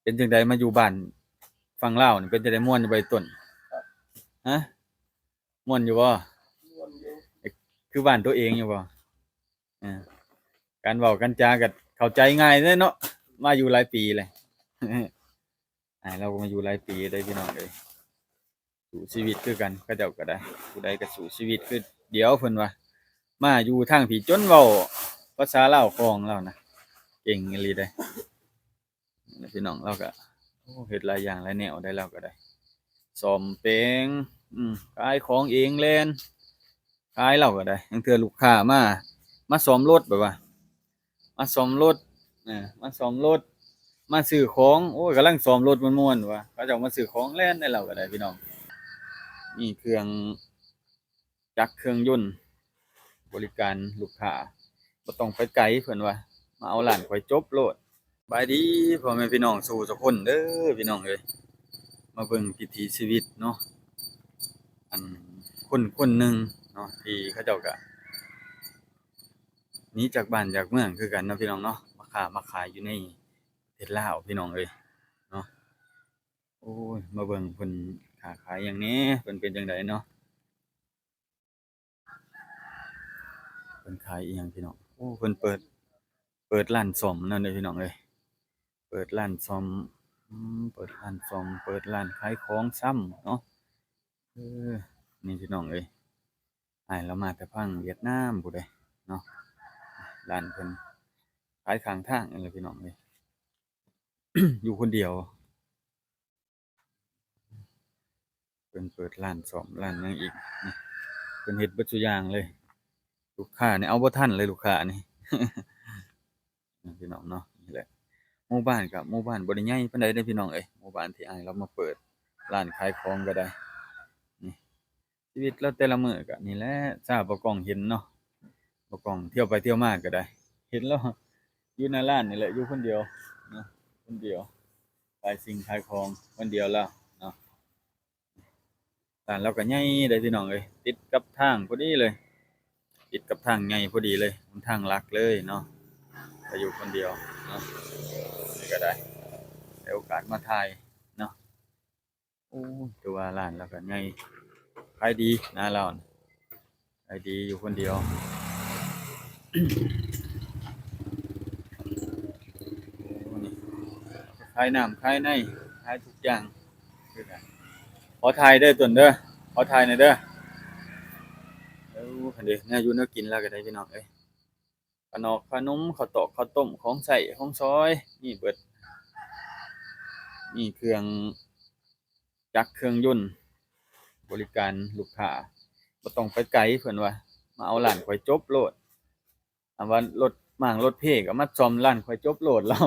ປັນຈັ່ງໃດມາຢູ່ບ້ານຝັ່ງລາວນີ້ ເປັນຈັ່ງໃດ ມ່ວນຢູ່ບໍ່ອ້າຍຕົ້ນ? ຮະ ມ່ວນຢູ່ບໍ່? ມ່ວນຢູ່ ຄືບ້ານຕົວເອງຢູ່ບໍ່? ເອີ ການເວົ້າການຈາກໍເຂົ້າໃຈງ່າຍເດ້ເນາະ ມາຢູ່ຫຼາຍປີແລ້ວ ອ້າຍລາວກໍມາຢູ່ຫຼາຍປີເດ້ພີ່ນ້ອງເອີຍ. ສູ້ຊີວິດຄືກັນ ເຂົາເຈົ້າກໍໄດ້ ຜູ້ໃດກໍສູ້ຊີວິດຄືດຽວເພິ່ນວ່າ ມາຢູ່ທາງພີ້ຈົນເວົ້າພາສາລາວຄ່ອງແລ້ວນະ ເກັ່ງອີ່ຫຼີເດ້. ພີ່ນ້ອງ ລາວກໍ ໂອ້ ເຮັດຫຼາຍຢ່າງຫຼາຍແນວໄດ້ ລາວກໍໄດ້ ສ້ອມແປງ ອືມ ຂາຍຂອງເອງ ແລ່ນຂາຍ ລາວກໍໄດ້. ລາງເທື່ອລູກຄ້າມາ ມາສ້ອມລົດ ແບບວ່າ ມາສ້ອມລົດ ເອີ ມາສ້ອມລົດ ມາຊື້ຂອງ ໂອ້ຍ ກຳລັງສ້ອມລົດມ່ວນໆ ວ່າ ເຂົາເຈົ້າມາຊື້ຂອງ ແລ່ນໄດ້ ລາວກໍໄດ້ພີ່ນ້ອງ. ມີເຄື່ອງຈັກເຄື່ອງຍົນ ບໍລິການລູກຄ້າ ບໍ່ຕ້ອງໄປໄກ ເພິ່ນວ່າ ມາເອົາຮ້ານຂ້ອຍຈົບໂລດ. ສະບາຍດີພໍ່ແມ່ພີ່ນ້ອງສູ່ທຸກຄົນເດີພີ່ນ້ອງເອີຍ. ມາເບິ່ງວິຖີຊີວິດເນາະ ອັນຄົນຄົນໜຶ່ງເນາະ ທີ່ເຂົາເຈົ້າກະໜີຈາກບ້ານຈາກເມືອງຄືກັນເນາະພີ່ນ້ອງເນາະ ມາຄ້າມາຂາຍຢູ່ໃນປະເທດລາວພີ່ນ້ອງເອີຍເນາະ. ໂອ້ຍ ມາເບິ່ງເພິ່ນຄ້າຂາຍຫຍັງແດ່ ເພິ່ນເປັນຈັ່ງໃດເນາະ. ເພິ່ນຂາຍອີ່ຫຍັງພີ່ນ້ອງ? ໂອ້ ເພິ່ນເປີດ ເປີດຮ້ານສ້ອມນັ້ນເດ້ພີ່ນ້ອງເອີຍ ເປີດຮ້ານສ້ອມ ອືມ ເປີດຮ້ານສ້ອມ ເປີດຮ້ານຂາຍຂອງຊຳເນາະ. ເອີ ນີ້ພີ່ນ້ອງເອີຍ ອ້າຍລາວມາແຕ່ຝັ່ງຫວຽດນາມພຸ້ນເດ້ເນາະ. ຮ້ານເພິ່ນຂາຍຂ້າງທາງນັ້ນແຫຼະພີ່ນ້ອງເອີຍ ຢູ່ຄົນດຽວ. ເພິ່ນເປີດຮ້ານສ້ອມຮ້ານຫຍັງອີກ ເພິ່ນເຮັດເບິດສູ່ຢ່າງເລີຍ. ລູກຄ້ານີ້ເອົາບໍ່ທັນເລີຍ ລູກຄ້ານີ້ ພີ່ນ້ອງເນາະ. ນີ້ແຫຼະ ໝູ່ບ້ານກໍໝູ່ບ້ານບໍ່ໄດ້ໃຫຍ່ປານໃດເດ້ພີ່ນ້ອງເອີຍ ໝູ່ບ້ານທີ່ອ້າຍລາວມາເປີດຮ້ານຂາຍຂອງກໍໄດ້. ນີ້ ຊີວິດລາວແຕ່ລະມື້ກໍນີ້ແຫຼະ ຊາວບໍ່ກ້ອງເຫັນເນາະ ບໍ່ກ້ອງທ່ຽວໄປທ່ຽວມາກໍໄດ້ ເຫັນລາວຢູ່ໜ້າຮ້ານນີ້ແຫຼະ ຢູ່ຄົນດຽວເນາະ ຄົນດຽວ ຂາຍສິ່ງຂາຍຂອງຄົນດຽວລາວເນາະ. ຮ້ານລາວກໍໃຫຍ່ເດ້ພີ່ນ້ອງເອີຍ ຕິດກັບທາງພໍດີເລີຍ ຕິດກັບທາງໃຫຍ່ພໍດີເລີຍ ຫົນທາງຫຼັກເລີຍເນາະ. ກໍຢູ່ຄົນດຽວເນາະ ນີ້ກໍໄດ້ ໄດ້ໂອກາດມາຖ່າຍເນາະ. ໂອ້ ຖືວ່າຮ້ານລາວກໍໃຫຍ່ ຂາຍດີນະລາວນະ ຂາຍດີຢູ່ຄົນດຽວ. ໂອ້ ນີ້ ຂາຍນ້ຳຂາຍໃນ ຂາຍທຸກຢ່າງຄືກັນ. ຂໍຖ່າຍເດີຕົ້ນເດີ ຂໍຖ່າຍແດ່ເດີ. ໂອ້ ຄັນເດ ແນວຢູ່ແນວກິນລາວກໍໄດ້ພີ່ນ້ອງເອີຍ. ຂະໜອກຂະໜົມ ເຂົ້າຕອກເຂົ້າຕົ້ມ ຂອງໃຊ້ຂອງສອຍ ມີເບິດ. ມີເຄື່ອງຈັກເຄື່ອງຍົນ ບໍລິການລູກຄ້າ ບໍ່ຕ້ອງໄປໄກ ເພິ່ນວ່າ ມາເອົາຮ້ານຂ້ອຍຈົບໂລດ. ອັນວ່າລົດມ້າງລົດເພກໍມາສ້ອມຮ້ານຂ້ອຍຈົບໂລດ ລາວ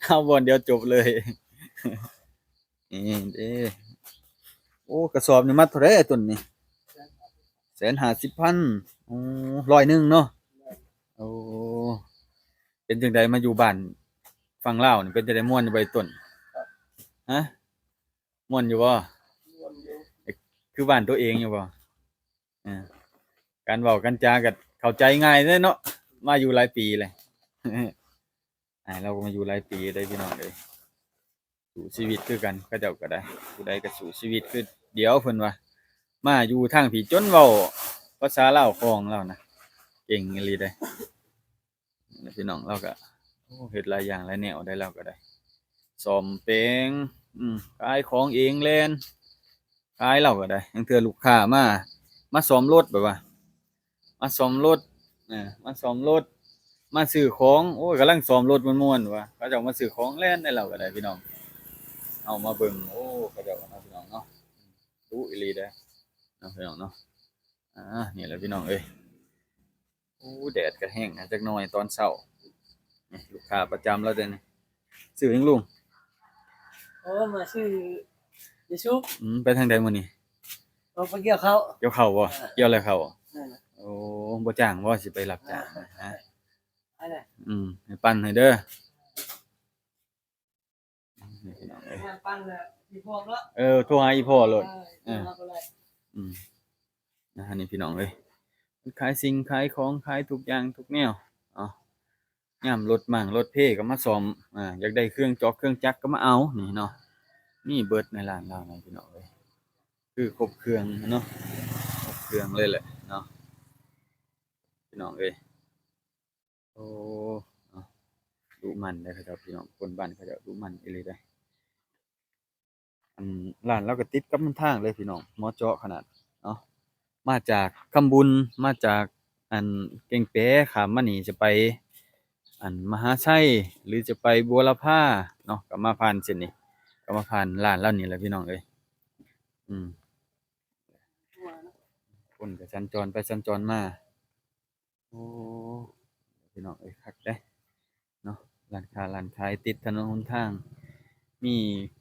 ເອົາບ່ອນດຽວຈົບເລີຍ. ນີ້ເດ້ ໂອ້ ກະສອບນີ້ມັດເທົ່າໃດອ້າຍຕົ້ນນີ້? ແສນຫ້າສິບພັນ. ໂອ້ ຮ້ອຍໜຶ່ງເນາະ. ໂອ້ ເປັນຈັ່ງໃດມາຢູ່ບ້ານຝັ່ງລາວນີ້ ເປັນຈັ່ງໃດ ມ່ວນຢູ່ບໍ່ອ້າຍຕົ້ນ? ຮະ ມ່ວນຢູ່ບໍ່? ມ່ວນຢູ່ ຄືບ້ານຕົວເອງຢູ່ບໍ່? ເອີ ການເວົ້າການຈາກໍເຂົ້າໃຈງ່າຍເດ້ເນາະ ມາຢູ່ຫຼາຍປີແລ້ວ ອ້າຍລາວກໍມາຢູ່ຫຼາຍປີເດ້ພີ່ນ້ອງເອີຍ. ສູ້ຊີວິດຄືກັນ ເຂົາເຈົ້າກໍໄດ້ ຜູ້ໃດກໍສູ້ຊີວິດຄືດຽວ ເພິ່ນວ່າ ມາຢູ່ທາງພີ້ຈົນເວົ້າພາສາລາວຄ່ອງແລ້ວນະ ເກັ່ງອີ່ຫຼີເດ້. ພີ່ນ້ອງ ລາວກໍ ໂອ້ ເຮັດຫຼາຍຢ່າງຫຼາຍແນວໄດ້ ລາວກໍໄດ້ ສ້ອມແປງ ອືມ ຂາຍຂອງເອງ ແລ່ນຂາຍ ລາວກໍໄດ້. ລາງເທື່ອລູກຄ້າມາ ມາສ້ອມລົດ ແບບວ່າ ມາສ້ອມລົດ ເອີ ມາສ້ອມລົດ ມາຊື້ຂອງ ໂອ້ຍ ກຳລັງສ້ອມລົດມ່ວນໆ ວ່າ ເຂົາເຈົ້າມາຊື້ຂອງ ແລ່ນໄດ້ ລາວກໍໄດ້ ພີ່ນ້ອງ. ເຮົາມາເບິ່ງ ໂອ້ ເຂົາເຈົ້າເນາະ ພີ່ນ້ອງເນາະ ດຸອີ່ຫຼີເດ້ເນາະ ພີ່ນ້ອງເນາະ. ອ່າ ນີ້ແຫຼະ ພີ່ນ້ອງເອີຍ. ໂອ້ ແດດກໍແຮງນະຈັກໜ່ອຍຕອນເຊົ້າ. ນີ້ລູກຄ້າປະຈຳລາວເດ້ນີ້. ຊື້ຫຍັງລຸງ? ໂອ້ ມາຊື້ເບຊູ. ອືມ ໄປທາງໃດມື້ນີ້? ເອົາໄປກ່ຽວເຂົ້າ. ກ່ຽວເຂົ້າບໍ່? ເອີ ກ່ຽວແລ້ວເຂົ້າ. ແມ່ນລະ. ໂອ້ ບໍ່ຈ້າງບໍ່? ຊິໄປຮັບຈ້າງ. ເອີ ຫັ້ນແຫຼະ. ອືມ ໃຫ້ປັ່ນໃຫ້ເດີ. ນີ້ພີ່ນ້ອງເອີຍ ເອີ ໂທຫາອີ່ພໍ່ໂລດ. ເອີ ໂທຫາກໍໄດ້. ອືມ ອັນນີ້ພີ່ນ້ອງເອີຍ ເພິ່ນຂາຍສິ່ງຂາຍຂອງ ຂາຍທຸກຢ່າງທຸກແນວເນາະ. ຍາມລົດມ້າງລົດເພກໍມາສ້ອມ ອາ ຢາກໄດ້ເຄື່ອງຈອກເຄື່ອງຈັກກໍມາເອົານີ້ເນາະ ມີເບິດໃນຮ້ານລາວນັ້ນ ພີ່ນ້ອງເອີຍ ຄືຄົບເຄື່ອງເນາະ ຄົບເຄື່ອງເລີຍແຫຼະເນາະ ພີ່ນ້ອງເອີຍ. ໂອ້ ເນາະ ດຸໝັ່ນເດ້ເຂົາເຈົ້າ ພີ່ນ້ອງ ຄົນບ້ານເຂົາເຈົ້າດຸໝັ່ນອີ່ຫຼີເດ້. ອັນ ຮ້ານລາວກໍຕິດກັບຫົນທາງເລີຍ ພີ່ນ້ອງ ເໝາະເຈາະຂະໜາດເນາະ ມາຈາກຄຳບຸນ ມາຈາກ ອັນ ແກ້ງແປ ຂ້າມມານີ້ຈະໄປ ອັນ ມະຫາໄຊ ຫຼືຈະໄປບົວລະພາເນາະ ກໍມາຜ່ານເສັ້ນນີ້ ກໍມາຜ່ານຮ້ານລາວນີ້ແຫຼະ ພີ່ນ້ອງເອີຍ. ອືມ ຄົນກໍສັນຈອນໄປສັນຈອນມາ. ໂອ້ ພີ່ນ້ອງເອີຍ ຄັກເດ້ເນາະ ຮ້ານຄ້າຮ້ານຂາຍຕິດຖະໜົນຫົນທາງ ມີ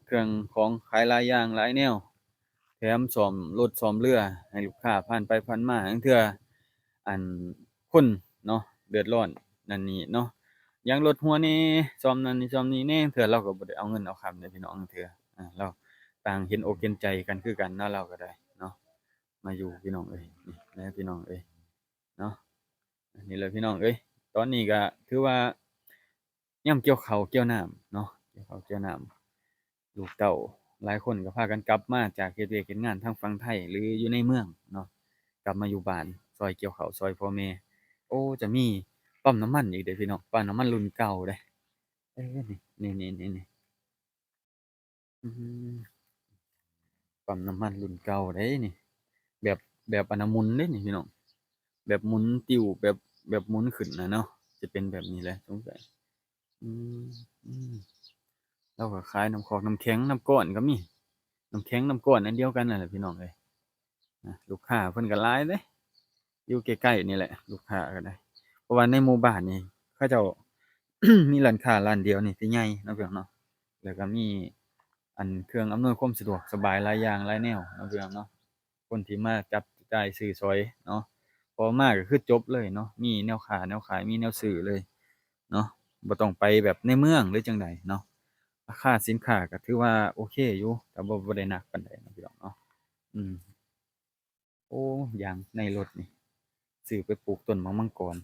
ເຄື່ອງຂອງຂາຍຫຼາຍຢ່າງຫຼາຍແນວ ແຖມສ້ອມລົດສ້ອມເຮືອໃຫ້ລູກຄ້າຜ່ານໄປຜ່ານມາ ລາງເທື່ອ ອັນ ຄົນເນາະ ເດືອດຮ້ອນນັ້ນນີ້ເນາະ ຢາງລົດຮົ່ວແດ່ ສ້ອມນັ້ນນີ້ສ້ອມນີ້ແດ່ ລາງເທື່ອລາວກໍບໍ່ໄດ້ເອົາເງິນເອົາຄຳເດ້ ພີ່ນ້ອງ ລາງເທື່ອ ອາ ລາວຕ່າງເຫັນອົກເຫັນໃຈກັນຄືກັນເນາະ ລາວກໍໄດ້ເນາະ ມາຢູ່ ພີ່ນ້ອງເອີຍ ນີ້ແຫຼະ ພີ່ນ້ອງເອີຍ ເນາະ ນີ້ແຫຼະ ພີ່ນ້ອງເອີຍ ຕອນນີ້ກໍຖືວ່າຍາມກ່ຽວເຂົ້າກ່ຽວນ້ຳເນາະ ກ່ຽວເຂົ້າກ່ຽວນ້ຳ ລູກເຕົ້າຫຼາຍຄົນກໍພາກັນກັບມາຈາກເຮັດວຽກເຮັດງານທາງຝັ່ງໄທ ຫຼື ຢູ່ໃນເມືອງເນາະ ກັບມາຢູ່ບ້ານ ຊ່ອຍກ່ຽວເຂົ້າ ຊ່ອຍພໍ່ແມ່. ໂອ້ ຈະມີປ້ຳນ້ຳມັນອີກເດ້ ພີ່ນ້ອງ ປ້ຳນ້ຳມັນລຸ້ນເກົ່າເດ້ ເອີ ນີ້ ນີ້ ນີ້ ນີ້ ນີ້ ອືມ ປ້ຳນ້ຳມັນລຸ້ນເກົ່າເດ້ນີ້ ແບບ ແບບອັນນະໝຸນເດ້ນີ້ ພີ່ນ້ອງ ແບບໝຸນຕິ້ວ ແບບ ແບບໝຸນຂຶ້ນນະເນາະ ຈະເປັນແບບນີ້ແຫຼະສົງໄສ. ອືມ ອືມ ລາວກໍຂາຍນ້ຳຂອກນ້ຳແຂງ ນ້ຳກ້ອນກໍມີ ນ້ຳແຂງນ້ຳກ້ອນອັນດຽວກັນນັ້ນແຫຼະ ພີ່ນ້ອງເອີຍ. ນະ ລູກຄ້າເພິ່ນກໍຫຼາຍເດ້ ຢູ່ໃກ້ໆນີ້ແຫຼະ ລູກຄ້າກໍໄດ້ ເພາະວ່າໃນໝູ່ບ້ານນີ້ເຂົາເຈົ້າ ມີຮ້ານຄ້າຮ້ານດຽວນີ້ທີ່ໃຫຍ່ເນາະ ພີ່ນ້ອງເນາະ ແລ້ວກໍມີ ອັນ ເຄື່ອງອຳນວຍຄວາມສະດວກສະບາຍຫຼາຍຢ່າງຫຼາຍແນວເນາະ ພີ່ນ້ອງເນາະ ຄົນທີ່ມາຈັບຈ່າຍຊື້ສອຍເນາະ ພໍມາກໍຄືຈົບເລີຍເນາະ ມີແນວຄ້າແນວຂາຍ ມີແນວຊື້ເລີຍເນາະ ບໍ່ຕ້ອງໄປແບບໃນເມືອງ ຫຼື ຈັ່ງໃດເນາະ. ລາຄາສິນຄ້າກໍຖືວ່າໂອເຄຢູ່ ແຕ່ບໍ່ ບໍ່ໄດ້ໜັກປານໃດເນາະ ພີ່ນ້ອງເນາະ. ອືມ ໂອ້ ຢາງໃນລົດນີ້ ຊື້ໄປປູກຕົ້ນໝາກມັງກອນ.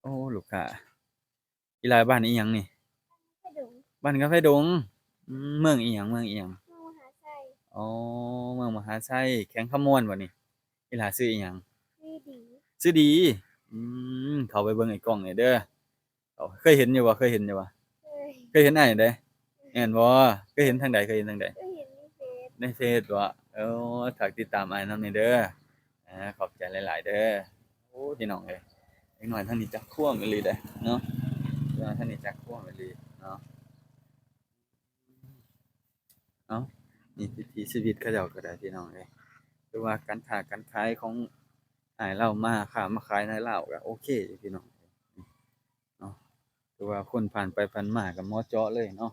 ໂອ້ ລູກຄ້າ ອີຫຼ້າ ບ້ານອີ່ຫຍັງນີ້? ໄຟດົງ ບ້ານກາໄຟດົງ. ອືມ ເມືອງອີ່ຫຍັງ? ເມືອງອີ່ຫຍັງ? ເມືອງມະຫາໄຊ. ອໍ ເມືອງມະຫາໄຊ ແຂວງຄຳມ່ວນບໍ່ນີ້? ອີຫຼ້າຊື່ອີ່ຫຍັງ? ຊື່ດີ ຊື່ດີ. ອືມ ເຂົ້າໄປເບິ່ງໃນກ້ອງແດ່ເດີ. ເອີ ເຄີຍເຫັນຢູ່ບໍ່? ເຄີຍເຫັນຢູ່ບໍ່? ເຄີຍ ເຄີຍເຫັນອ້າຍໃດ? ແມ່ນບໍ່? ເຄີຍເຫັນທາງໃດ? ເຄີຍເຫັນທາງໃດ? ເຄີຍເຫັນໃນເຟສ. ໃນເຟສບໍ່? ໂອ້ ຝາກຕິດຕາມອ້າຍນຳແດ່ເດີ. ອາ ຂອບໃຈຫຼາຍໆເດີ. ໂອ້ ພີ່ນ້ອງເອີຍ ເດັກນ້ອຍທາງນີ້ຈັກຄວາມອີ່ຫຼີເດ້ເນາະ ເດັກນ້ອຍທາງນີ້ຈັກຄວາມອີ່ຫຼີເນາະ. ເອົ້າ ນີ້ວິຖີຊີວິດເຂົາເຈົ້າກໍໄດ້ ພີ່ນ້ອງເອີຍ ຄືວ່າການຄ້າການຂາຍຂອງອ້າຍລາວ ມາຄ້າມາຂາຍໃນລາວກໍໂອເຄຢູ່ ພີ່ນ້ອງເນາະ. ຄືວ່າຄົນຜ່ານໄປຜ່ານມາກໍເໝາະເຈາະເລີຍເນາະ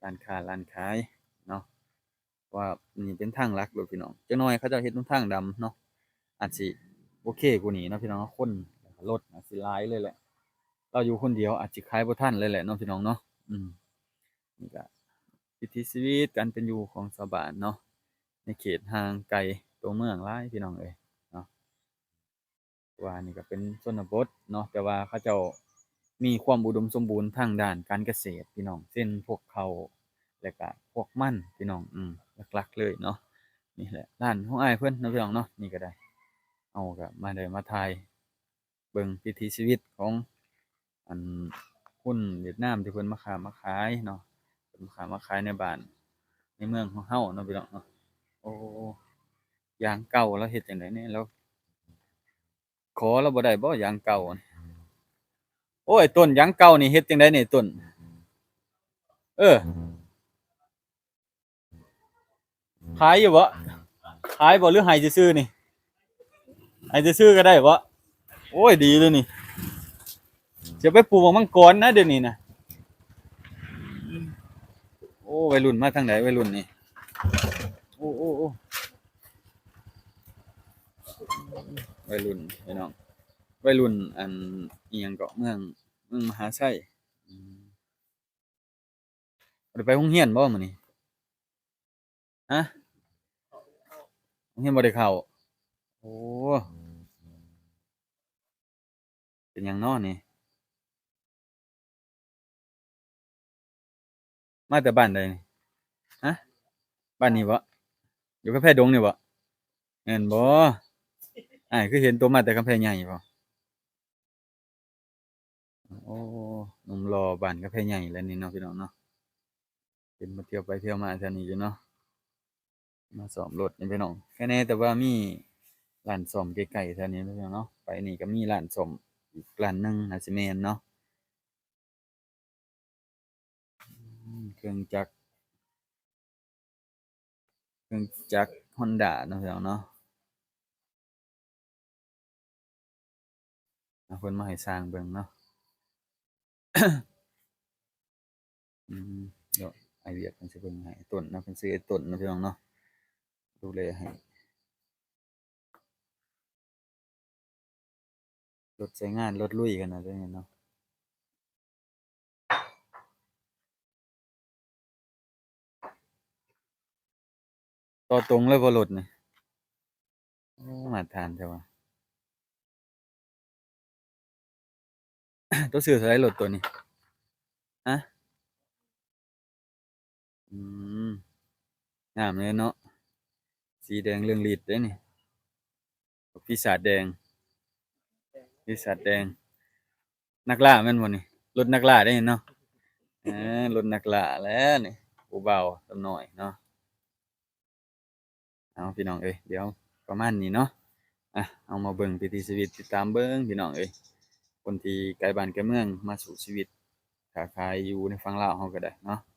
ຮ້ານຄ້າຮ້ານຂາຍເນາະ ເພາະວ່ານີ້ເປັນທາງຫຼັກໂລດ ພີ່ນ້ອງ. ຈັກໜ້ອຍເຂົາເຈົ້າເຮັດຫົນທາງດຳເນາະ ອາດຊິໂອເຄກວ່ານີ້ເນາະ ພີ່ນ້ອງເນາະ ຄົນ ແລ້ວກໍລົດອາດຊິຫຼາຍເລີຍແຫຼະ. ລາວຢູ່ຄົນດຽວອາດຊິຂາຍບໍ່ທັນເລີຍແຫຼະເນາະ ພີ່ນ້ອງເນາະ. ອືມ ນີ້ກະວິຖີຊີວິດການເປັນຢູ່ຂອງຊາວບ້ານເນາະ ໃນເຂດຫ່າງໄກຕົວເມືອງຫຼາຍ ພີ່ນ້ອງເອີຍເນາະ. ວ່ານີ້ກະເປັນຊົນນະບົດເນາະ ແຕ່ວ່າເຂົາເຈົ້າມີຄວາມອຸດົມສົມບູນທາງດ້ານການກະເສດ ພີ່ນ້ອງ ເຊັ່ນ ພວກເຂົ້າ ແລ້ວກະພວກມັນ ພີ່ນ້ອງ ອືມ ຫຼັກໆເລີຍເນາະ. ນີ້ແຫຼະ ຮ້ານຂອງອ້າຍເພິ່ນເນາະ ພີ່ນ້ອງເນາະ. ນີ້ກະໄດ້ ເຮົາກະມາ ໄດ້ມາຖ່າຍ ເບິ່ງວິຖີຊີວິດຂອງ ອັນ ຄົນຫວຽດນາມທີ່ເພິ່ນມາຄ້າມາຂາຍເນາະ ເພິ່ນມາຄ້າມາຂາຍໃນບ້ານໃນເມືອງຂອງເຮົາເນາະ ພີ່ນ້ອງເນາະ. ໂອ້ ຢາງເກົ່າລາວເຮັດຈັ່ງໃດແດ່ ລາວຂໍລາວບໍ່ໄດ້ບໍ່ ຢາງເກົ່າ? ໂອ້ຍ ຕົ້ນ ຢາງເກົ່ານີ້ເຮັດຈັ່ງໃດນີ້ຕົ້ນ? ເອີ ຂາຍຢູ່ບໍ່? ຂາຍບໍ່ ຫຼືໃຫ້ຊື່ໆນີ້? ໃຫ້ຊື່ໆກໍໄດ້ບໍ່? ໂອ້ຍ ດີເລີຍນີ້ ຊິໄປປູກໝາກມັງກອນນະ ດຽວນີ້ນະ. ໂອ້ ໄວລຸ້ນມາທາງໃດ ໄວລຸ້ນນີ້? ໂອ້ ໂອ້ ໂອ້ ໄວລຸ້ນ ພີ່ນ້ອງ ໄວລຸ້ນ ອັນ ອີ່ຫຍັງເກາະ ເມືອງ ເມືອງມະຫາໄຊ. ອືມ ບໍ່ໄດ້ໄປໂຮງຮຽນບໍ່ມື້ນີ້? ຮະ? ໂຮງຮຽນບໍ່ໄດ້ເຂົ້າ. ໂອ້ ເປັນຫຍັງເນາະນີ້? າແຕ່ບ້ານໃດນີ້? ຮະ? ບ້ານນີ້ບໍ່? ຢູ່ກຳແພດົງນີ້ບໍ່? ແມ່ນບໍ່? ອ້າຍຄືເຫັນໂຕມາແຕ່ກຳແພໃຫຍ່ບໍ່? ໂອ້ ໜຸ່ມຫຼໍ່ບ້ານກາແຟໃຫຍ່ແຫຼະນີ້ເນາະ ພີ່ນ້ອງເນາະ. ເຫັນມາທ່ຽວໄປທ່ຽວມາແຖວນີ້ຢູ່ເນາະ. ມາສ້ອມລົດນີ້ ພີ່ນ້ອງ. ແຄ່ແນ່ແຕ່ວ່າມີຮ້ານສ້ອມໃກ້ໆແຖວນີ້ ພີ່ນ້ອງເນາະ. ໄປນີ້ກໍມີຮ້ານສ້ອມອີກຮ້ານໜຶ່ງ ໜ້າຊິແມ່ນເນາະ. ອືມ ເຄື່ອງຈັກ ເຄື່ອງຈັກຮອນດ້າເນາະ ພີ່ນ້ອງເນາະ. ເອົາ ເພິ່ນມາໃຫ້ຊ່າງເບິ່ງເນາະ. ອືມ ດຽວອ້າຍວຽກເພິ່ນຊິເບິ່ງໃຫ້. ຕົ້ນເນາະ ເພິ່ນຊື່ໄອ້ຕົ້ນເນາະ ພີ່ນ້ອງເນາະ. ດູແລໃຫ້ ລົດໃຊ້ງານ ລົດລຸຍຂະໜາດນີ້ເນາະ. ຕໍ່ຕົງເລີຍບໍ່ລົດນີ້? ໂອ້ ມາດຕະຖານແທ້ວ່າ. ໂຕຊື້ເທົ່າໃດລົດໂຕນີ້? ຮະ? ອືມ ງາມເລີຍເນາະ. ສີແດງເລື່ອງລິດເດ້ນີ້. ປີສາດແດງ ປີສາດແດງ. ນັກລ່າແມ່ນບໍ່ນີ້? ລົດນັກລ່າເດ້ເນາະ. ເອີ ລົດນັກລ່າແຫຼະນີ້ ຜູ້ບ່າວສ່ຳນ້ອຍເນາະ. ເອົາ ພີ່ນ້ອງເອີຍ ດຽວປະມານນີ້ເນາະ. ອ່ະ ເຮົາມາເບິ່ງວິຖີຊີວິດ ຕິດຕາມເບິ່ງ ພີ່ນ້ອງເອີຍ. ຄົນທີ່ໄກບ້ານໄກເມືອງ ມາສູ້ຊີວິດຄ້າຂາຍຢູ່ໃນຝັ່ງລາວເຮົາກໍໄດ້ເນາະ.